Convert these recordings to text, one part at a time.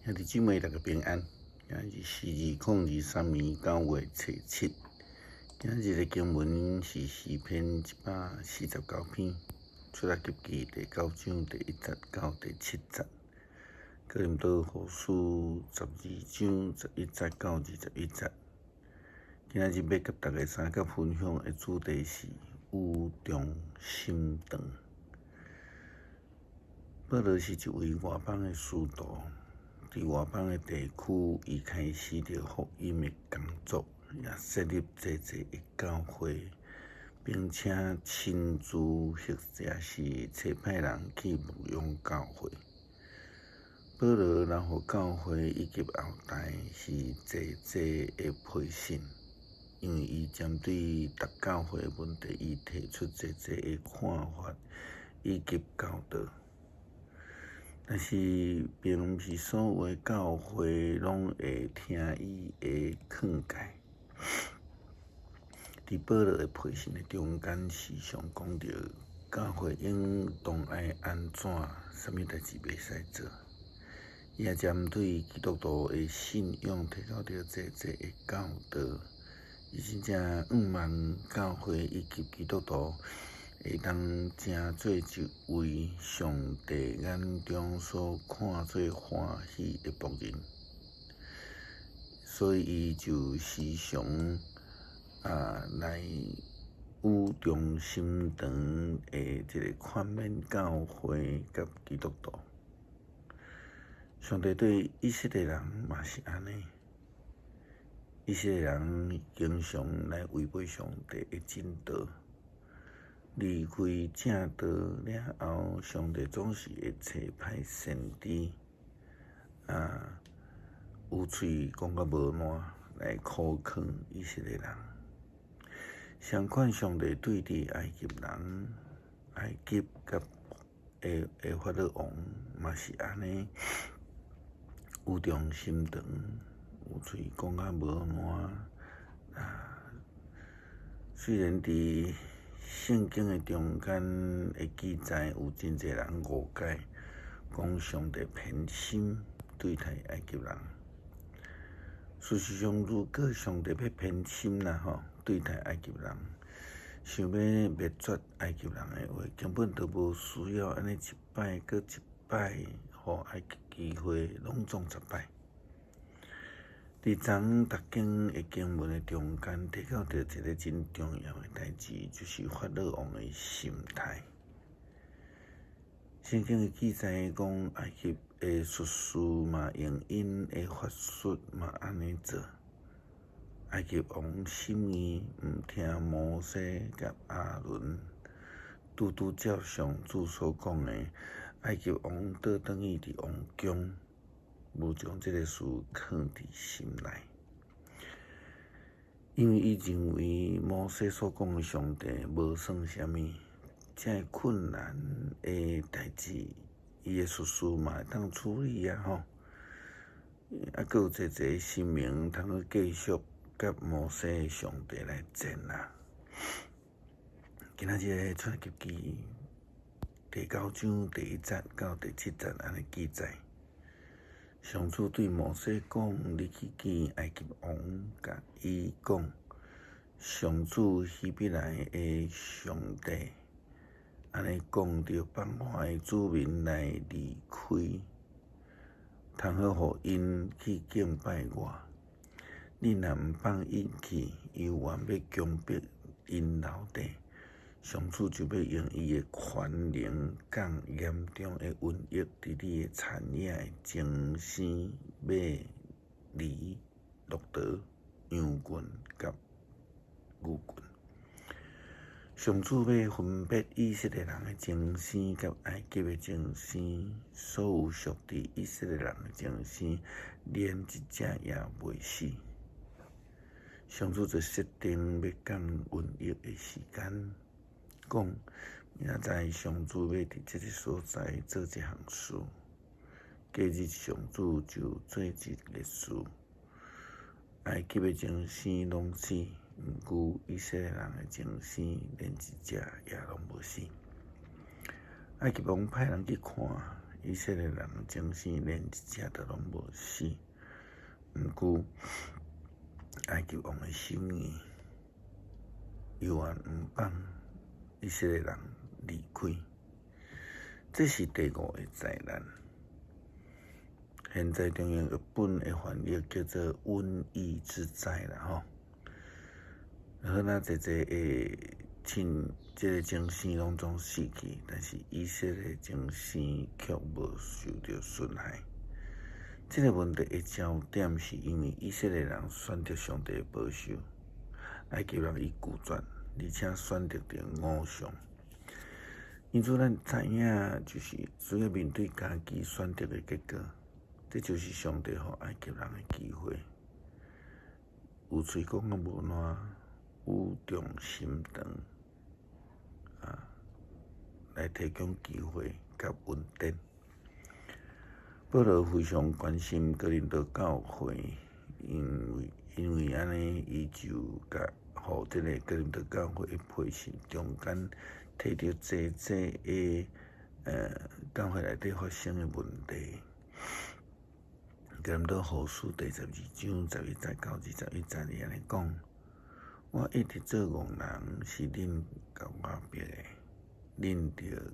兄弟姊妹，大家平安。今日是2023年9月初7。今日的經文是詩篇149篇，出埃及記第九章第一節到第七節，哥林多後書12章11節到21節。今日欲佮大家相佮分享的主題是語重心長。保羅是一位外邦的使徒。佇外邦的地區，伊開始著福音的工作，也設立濟濟的教會，並且親自或者是差派人去牧養教會。保羅留予教會以及後代是濟濟的批信，因為伊針對逐教會的問題，伊提出濟濟的看法以及教導。但是，並毋是所有的教會攏會聽伊的勸誡。佇保羅的批信的中間，時常講著教會應當愛按怎，啥物代誌袂使做。伊也針對基督徒的信仰提到著濟濟的教導。伊真正向望教會以及基督徒會當成做一位上帝眼中所看做歡喜的僕人，所以伊就時常來語重心長的這個勸勉教會佮基督徒。上帝對以色列人嘛是按呢，以色列人經常來違背上帝的真道。離開正道了後，上帝總是會差派先知，有喙講甲無爛來苦勸以色列人。相款，上帝對待埃及人、埃及佮的法老王嘛是按呢，語重心長，有喙講甲無爛。雖然佇聖經的中間的記載，有真濟人誤解，講上帝偏心對待埃及人。事實上，如果上帝欲偏心啦吼，對待埃及人，想欲滅絕埃及人的話，根本就無需要按呢一擺閣一擺，予埃及機會，攏總十擺。佇昨讀經的經文的中間，提到著一个真重要的代誌，就是法老王的心態。聖經的記載講，埃及的術士嘛用𪜶的法術嘛按呢做。埃及王心硬，毋聽摩西佮亞倫，拄拄照上主所講的，埃及王倒轉去佇王宮。無將這个事囥佇心內，因為伊認為摩西所講的上帝無算啥物，遮困難的代誌，伊的術士嘛會當處理啊吼，啊，閣有濟濟神明通去繼續佮摩西的上帝來戰啊。今仔日出埃及記第九章第一節到第七節按呢記載。上主對摩西講：你去見埃及王，共伊講，上主希伯來的上帝按呢講著放我的子民來離開，通好予𪜶去敬拜我。你若毋放𪜶去，猶原欲強迫𪜶留佇，上主就欲用伊的權能降嚴重的瘟疫佇你的田野的精生馬、驢、駱駝、羊群佮牛群。上主欲分別以色列人的精生佮埃及的精生，所有屬佇以色列人的精生，連一隻也袂死。上主就設定欲降瘟疫的時間。講，明仔載上主欲佇這个所在做這項事，隔日上主就做這个事。埃及的精生攏死，毋過以色列人的精生連一隻也攏無死。埃及王派人去看，以色列人精生連一隻都攏無死。毋過埃及王的心硬，猶原毋放以色列人離開。這是第五个災難。現在中英譯本的翻譯叫做瘟疫之災啦吼。好若濟濟的親，這个精生攏總死去，但是以色列精生卻無受著損害。這个問題的焦點是因為以色列人選擇上帝的保守，埃及人伊拒絕，而且選擇著偶像。因此，咱知影就是需要面對家己選擇的結果。這就是上帝予埃及人的機會。有喙講啊無爛，語重心長啊，來提供機會佮恩典。保羅非常關心哥林多教會，因為按呢，伊就共予這个哥林多教會的批信中間提著濟濟的教會內底發生的問題。哥林多後書第12章11節到21節，伊按呢講：我一直做戇人，是恁共我逼的，恁著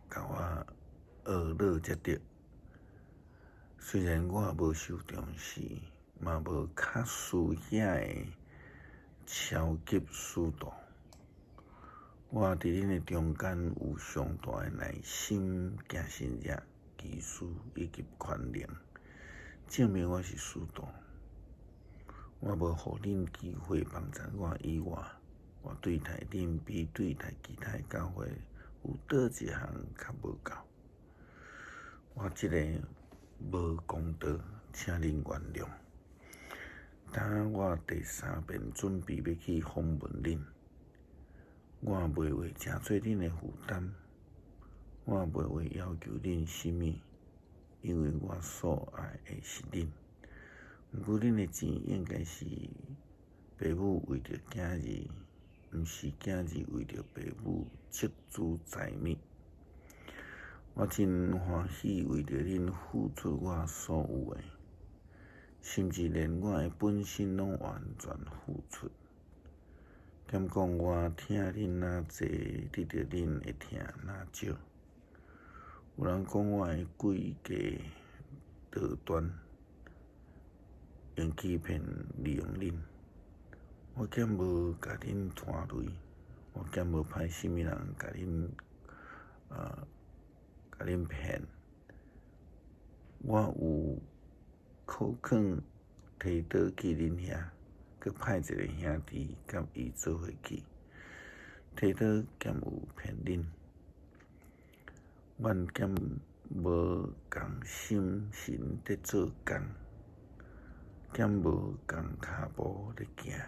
共我學樂才對。雖然我無受重視，嘛無較輸遐个超級使徒。我佇恁的中間有上大的耐心、行神蹟、奇事以及權能，證明我是使徒。我無予恁機會幫贊我以外，我對待恁比對待其他的教會有佗一項較無夠。我這个無公道，請恁原諒。當我第三遍準備欲去訪問恁，我袂為誠做恁的負擔，我袂為要求恁啥物，因為我所愛的是恁。毋過恁的錢應該是爸母為著囝兒，毋是囝兒為著爸母積聚財物。我真歡喜為著恁付出我所有的，甚至連我的本身攏完全付出。敢講我疼恁若濟，得著恁的疼若少。有人講我的詭計多端，用欺騙利用恁。我敢無共恁拖累，我敢無派啥物人共恁騙。我有可勸提多去恁遐，閣派一个兄弟佮伊做伙去。提多敢有騙恁？阮敢無仝心神佇做工？敢無仝跤步咧行？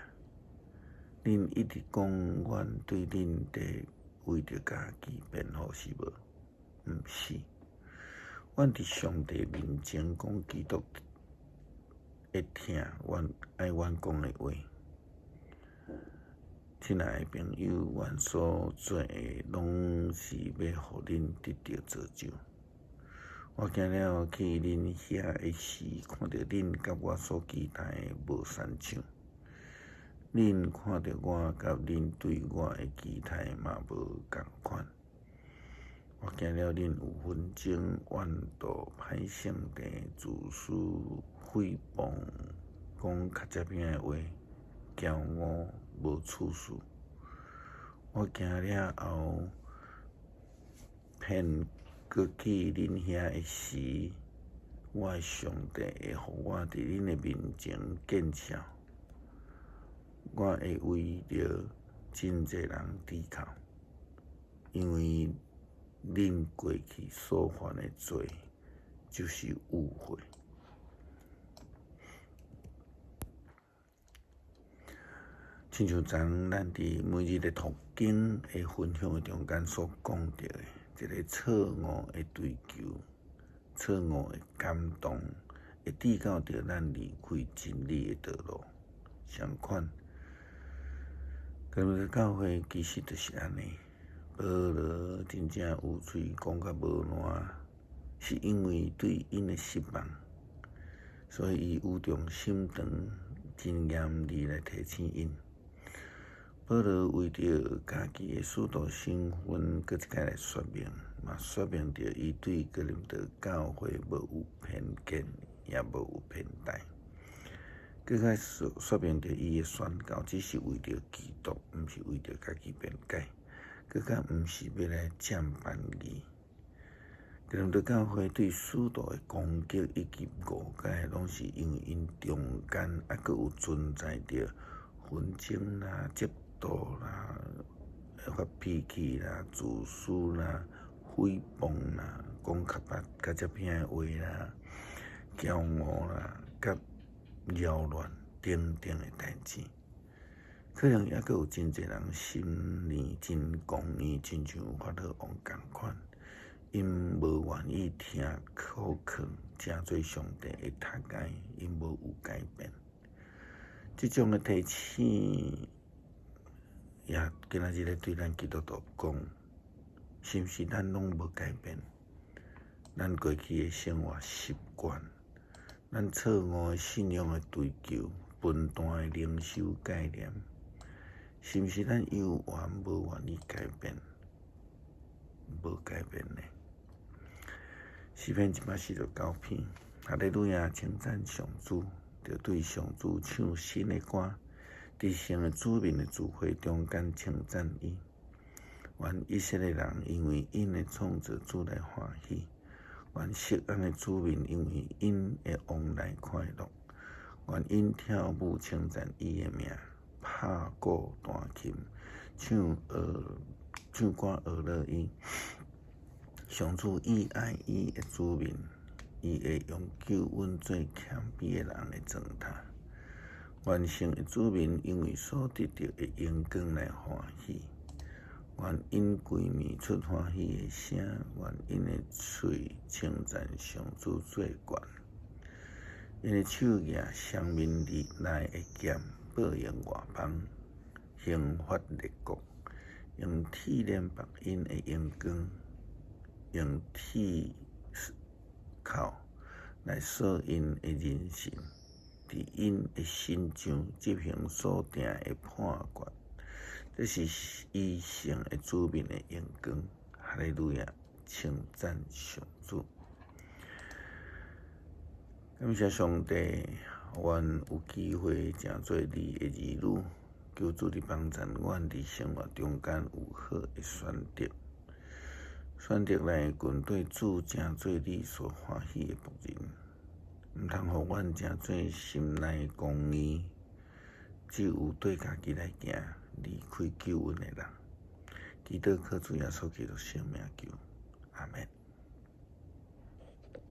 恁一直講阮對恁佇為著家己辯護是無？毋是，阮佇上帝面前講基督會聽阮愛阮講的話。親愛的朋友，阮所做的攏是欲予恁得著造就。我驚了去恁遐的時，看著恁佮我所期待的無相像。恁看著我佮恁對我的期待嘛無仝款。我驚了恁有紛爭、怨妒、歹性情、自私、誹謗、講尻脊餅的話、驕傲、無處事。我驚了後，偏閣去恁遐的時，我的上帝會予我佇恁的面前見笑。我會為著真濟人低頭，因為恁過去所犯的罪就是誤會。親像昨咱佇每日的讀經的分享的中間所講著的，一个錯誤的追求、錯誤的感動，會致到著咱離開真理的道路。相款，今日教會其實就是按呢，保羅真正有喙講甲無爛，是因為對𪜶的失望，所以伊語重心長，真嚴厲來提醒𪜶。保羅為著家己的使徒身份，閣一擺來說明，嘛說明著伊對哥林多教會無有偏見，也無有偏待。閣較說明著伊的宣教只是為著基督，毋是為著家己辯解，閣較毋是欲來佔便宜。哥林多教會對使徒的攻擊以及誤解，攏是因為𪜶中間猶閣有存在著紛爭啦、嫉妒啦、發脾氣啦、自私啦、誹謗啦、講較白較遮偏的話啦、驕傲啦、佮擾亂等等的代誌。可能猶閣有真濟人心裡真剛硬，親像法老王仝款，𪜶無願意聽苦勸，成做上帝的讀解，𪜶無有改變。這種的提醒，也今仔日咧對咱基督徒講，是毋是咱攏無改變？咱過去的生活習慣，咱錯誤的信仰的追求，分段的靈修概念，是毋是咱猶原無願意改變？無改變呢？詩篇149篇，哈利路亞，稱讚上主，著對上主唱新的歌，佇聖的子民的聚會中間稱讚伊。願以色列人因為𪜶的創造主來歡喜，願錫安的子民因為𪜶的王來快樂。願𪜶跳舞稱讚伊的名，拍鼓彈琴，唱歌呵咾伊。上主伊愛伊的子民，伊會用救恩做謙卑的人的床榻。願神的子民因為所得著的榮光來歡喜，願𪜶規暝出歡喜的聲，願𪜶的喙稱讚上主最懸。𪜶的手舉雙面利的劍，報應外邦，刑罰列國，用鐵鏈縛𪜶的榮光，用鐵銬來鎖𪜶的人身，佇𪜶的身上執行所定的判決。這是伊聖的子民的榮光。哈利路亞，稱讚上主。感謝上帝，予阮有機會成做你的兒女，求主你幫贊阮佇生活中間有好的選擇，選擇來跟綴主，成做你所歡喜的僕人，毋通予阮成做心內剛硬，只有綴家己來行，離開救恩的人。祈禱靠主耶穌基督聖名求，阿們。